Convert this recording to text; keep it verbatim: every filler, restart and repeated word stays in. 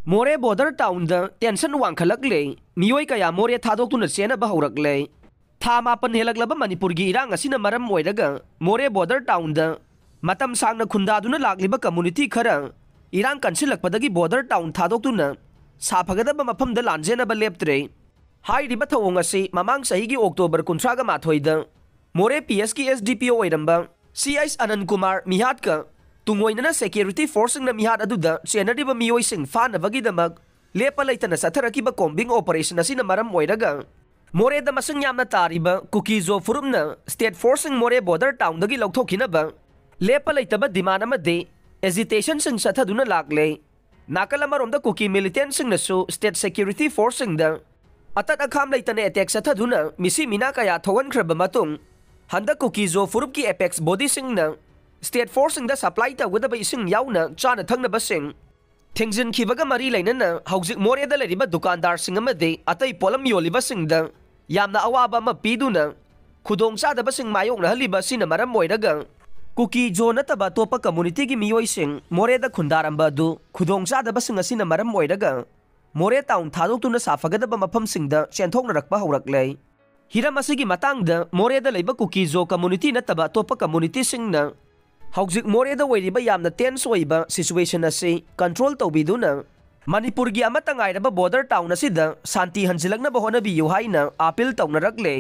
ꯃꯣꯔꯦ border ꯇꯥꯎꯟꯗ tension ꯋꯥꯡꯈꯠꯂꯛꯂꯦ꯫ ꯃꯤꯑꯣꯏ ꯀꯌꯥ ꯃꯣꯔꯦ ꯊꯥꯗꯣꯛꯇꯨꯅ ꯆꯦꯟꯅꯕ ꯍꯧꯔꯛꯂꯦ꯫ ꯊꯥ ꯃꯥꯄꯟ ꯍꯦꯜꯂꯛꯂꯕ ꯃꯅꯤꯄꯨꯔꯒꯤ ꯏꯔꯥꯡ ꯑꯁꯤꯅ ꯃꯔꯝ ꯑꯣꯏꯔꯒ ꯃꯣꯔꯦ ꯕꯣꯔꯗꯔ ꯇꯥꯎꯟꯗ ꯃꯇꯝ ꯁꯥꯡꯅ ꯈꯨꯟꯗꯥꯗꯨꯅ ꯂꯥꯛꯂꯤꯕ ꯀꯝꯃꯨꯅꯤꯇꯤ ꯈꯔ ꯏꯔꯥꯡ ꯀꯟꯁꯤꯜꯂꯛꯄꯗꯒꯤ ꯕꯣꯔꯗꯔ ꯇꯥꯎꯟ ꯊꯥꯗꯣꯛꯇꯨꯅ ꯁꯥꯐꯒꯗꯕ ꯃꯐꯝꯗ ꯂꯥꯟꯖꯦꯟꯅꯕ ꯂꯦꯞꯇ꯭ꯔꯦ꯫ ꯍꯥꯏꯔꯤꯕ ꯊꯧꯑꯣꯡ ꯑꯁꯤ ꯃꯃꯥꯡ ꯆꯍꯤꯒꯤ ꯑꯣꯛꯇꯣꯕꯔ ꯀꯨꯟꯊ꯭ꯔꯥꯒ ꯃꯥꯊꯣꯏꯗ ꯃꯣꯔꯦ ꯄꯤ ꯑꯦꯁꯀꯤ ꯑꯦꯁ ꯗꯤ ꯄꯤ ꯑꯣ ꯑꯣꯏꯔꯝꯕ ꯁꯤ ꯑꯩꯆ ꯑꯅꯟ ꯀꯨꯃꯥꯔ ꯃꯤꯍꯥꯠꯀ ꯇꯨꯡꯑꯣꯏꯅꯅ ꯁꯦꯀ꯭ꯌꯨꯔꯤꯇꯤ ꯐꯣꯔꯁꯁꯤꯡꯅ ꯃꯤꯍꯥꯠ ꯑꯗꯨꯗ ꯆꯦꯟꯅꯔꯤꯕ ꯃꯤꯑꯣꯏꯁꯤꯡ ꯐꯥꯅꯕꯒꯤꯗꯃꯛ ꯂꯦꯞꯄ ꯂꯩꯇꯅ ꯆꯠꯊꯔꯛꯈꯤꯕ ꯀꯣꯝꯕꯤꯡ ꯑꯣꯄꯔꯦꯁꯟ ꯑꯁꯤꯅ ꯃꯔꯝ ꯑꯣꯏꯔꯒ ꯃꯣꯔꯦꯗ ꯃꯁꯤꯡ ꯌꯥꯝꯅ ꯇꯥꯔꯤꯕ ꯀꯨꯀꯤꯖꯣ ꯐꯨꯔꯨꯞꯅ ꯁ꯭ꯇꯦꯠ ꯐꯣꯔꯁꯁꯤꯡ ꯃꯣꯔꯦ ꯕꯣꯔꯗꯔ ꯇꯥꯎꯟꯗꯒꯤ ꯂꯧꯊꯣꯛꯈꯤꯅꯕ ꯂꯦꯞꯄ ꯂꯩꯇꯕ ꯗꯤꯃꯥꯟ ꯑꯃꯗꯤ ꯑꯦꯖꯤꯇꯦꯁꯟꯁꯤꯡ ꯆꯠꯊꯗꯨꯅ ꯂꯥꯛꯂꯦ꯫ ꯅꯥꯀꯜ ꯑꯃꯔꯣꯝꯗ ꯀꯨꯀꯤ ꯃꯤꯂꯤꯇꯦꯟꯠꯁꯤꯡꯅꯁꯨ ꯁ꯭ꯇꯦꯠ ꯁꯦꯀ꯭ꯌꯨꯔꯤꯇꯤ ꯐꯣꯔꯁꯁꯤꯡꯗ ꯑꯇꯠ ꯑꯈꯥꯝ ꯂꯩꯇꯅ ꯑꯦꯇꯦꯛ ꯆꯠꯊꯗꯨꯅ ꯃꯤꯁꯤ ꯃꯤꯅꯥ ꯀꯌꯥ ꯊꯣꯛꯍꯟꯈ꯭ꯔꯕ ꯃꯇꯨꯡ, ꯍꯟꯗꯛ ꯀꯨꯀꯤꯖꯣ ꯐꯨꯔꯨꯞꯀꯤ ꯑꯦꯄꯦꯛꯁ ꯕꯣꯗꯤꯁꯤꯡꯅ ꯁ꯭ꯇꯦꯠ ꯐꯣꯔꯁꯁꯤꯡꯗ ꯁꯄ꯭ꯂꯥꯏ ꯇꯧꯒꯗꯕ ꯏꯁꯤꯡ ꯌꯥꯎꯅ ꯆꯥꯅ ꯊꯛꯅꯕꯁꯤꯡ ꯊꯤꯡꯖꯤꯟꯈꯤꯕꯒ ꯃꯔꯤ ꯂꯩꯅꯅ ꯍꯧꯖꯤꯛ ꯃꯣꯔꯦꯗ ꯂꯩꯔꯤꯕ ꯗꯨꯀꯥꯟꯗꯥꯔꯁꯤꯡ ꯑꯃꯗꯤ ꯑꯇꯩ ꯄꯣꯠꯂꯝ ꯌꯣꯜꯂꯤꯕꯁꯤꯡꯗ ꯌꯥꯝꯅ ꯑꯋꯥꯕ ꯑꯃ ꯄꯤꯗꯨꯅ ꯈꯨꯗꯣꯡꯆꯥꯗꯕꯁꯤꯡ ꯃꯥꯌꯣꯛꯅꯍꯜꯂꯤꯕ ꯑꯁꯤꯅ ꯃꯔꯝ ꯑꯣꯏꯔꯒ ꯀꯨꯀꯤ ꯖꯣ ꯅꯠꯇꯕ ꯑꯇꯣꯞꯄ ꯀꯝꯃꯨꯅꯤꯇꯤꯒꯤ ꯃꯤꯑꯣꯏꯁꯤꯡ ꯃꯣꯔꯦꯗ ꯈꯨꯟꯗꯥꯔꯝꯕ ꯑꯗꯨ ꯈꯨꯗꯣꯡꯆꯥꯗꯕꯁꯤꯡ ꯑꯁꯤꯅ ꯃꯔꯝ ꯑꯣꯏꯔꯒ ꯃꯣꯔꯦ ꯇꯥꯎꯟ ꯊꯥꯗꯣꯛꯇꯨꯅ ꯁꯥꯐꯒꯗꯕ ꯃꯐꯝꯁꯤꯡꯗ ꯆꯦꯟꯊꯣꯛꯅꯔꯛꯄ ꯍꯧꯔꯛꯂꯦ꯫ ꯍꯤꯔꯝ ꯑꯁꯤꯒꯤ ꯃꯇꯥꯡꯗ ꯃꯣꯔꯦꯗ ꯂꯩꯕ ꯀꯨꯀꯤ ꯖꯣ ꯀꯝꯃꯨꯅꯤꯇꯤ ꯅꯠꯇꯕ ꯑꯇꯣꯞꯄ ꯀꯝꯃꯨꯅꯤꯇꯤꯁꯤꯡꯅ ꯍꯧꯖꯤꯛ ꯃꯣꯔꯦꯗ ꯑꯣꯏꯔꯤꯕ ꯌꯥꯝꯅ ꯇꯦꯟꯁ ꯑꯣꯏꯕ ꯁꯤꯆꯨꯋꯦꯁꯟ ꯑꯁꯤ ꯀꯟꯇ꯭ꯔꯣꯜ ꯇꯧꯕꯤꯗꯨꯅ ꯃꯅꯤꯄꯨꯔꯒꯤ ꯑꯃꯠꯇ ꯉꯥꯏꯔꯕ ꯕꯣꯔꯗꯔ ꯇꯥꯎꯟ ꯑꯁꯤꯗ ꯁꯥꯟꯇꯤ ꯍꯟꯖꯤꯜꯂꯛꯅꯕ ꯍꯣꯠꯅꯕꯤꯌꯨ ꯍꯥꯏꯅ ꯑꯥꯄꯤꯜ ꯇꯧꯅꯔꯛꯂꯦ꯫